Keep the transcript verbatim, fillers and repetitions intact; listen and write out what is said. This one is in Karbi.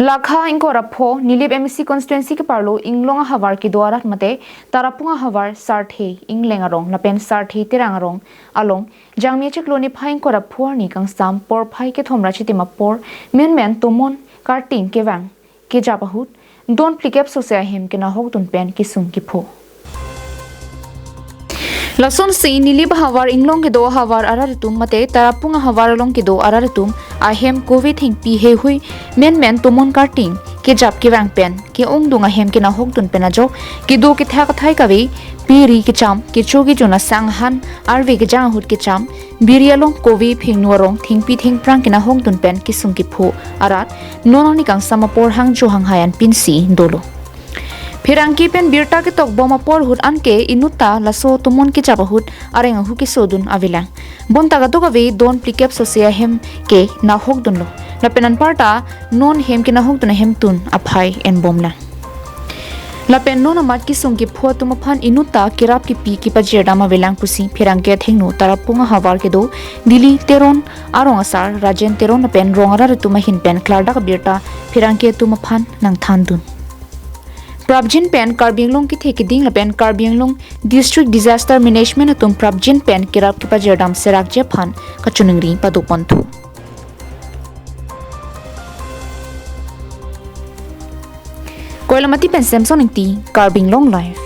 Lakha ingkoi ra pho Nilip M A C constituency keparlo Inglong ahavar kedo arat mate Tarapung ahavar Sarthe Ingleng arong lapen Sarthe Terang arong along Jangmi achiklo niphai ingkoi ra pho arni kangsam porphai kethom ra chitim apor menmen tomon karting kevang kejap ahut don phlikep sose ahem kenahok dun pen kesung kepho. Lasonsi Nilip ahavar Inglong kedo ahavar arat atum mate Tarapung ahavar along kedo arat atum ahem kove thengpi heihui menmen tomon karting kejap kevang pen ke-ongdung ahem kenahok dun pen ajok kedo kethak athai kave, piri kecham, kecho kejun asang han arve kejang ahut kecham, biri along kove phingnu arong thengpi thengphrang kenahok dun pen kesung kepho arat non arni kangsam apor hangjo hanghai an pinsi dolo. Pherangke pen birta ketok bom apor ahut anke inutta laso tomon kejap ahut areng ahu keso dun avelang. Bonta kadokave don phlikep sose ahem kenahok dunlo. Lapen anparta non hem kenahok dun ahem tun aphai enbomlang. Lapen non amat kesung kepho atum aphan inutta kerap kepi kepajir dam avelang pusi pherangke athengno Tarapung ahavar kedo Dili Teron arong asar Rajen Teron lapen rong arat atum ahin pen klardak abirta pherangke atum aphan nangthan dun. Prapjin pen Karbi Anglong kethe keding lapen Karbi Anglong District Disaster Management atum prapjin pen kerap kepajir dam serakji aphan kachiningri padoponthu. Koilamati pen Samson Ingti, Karbi Anglong Live.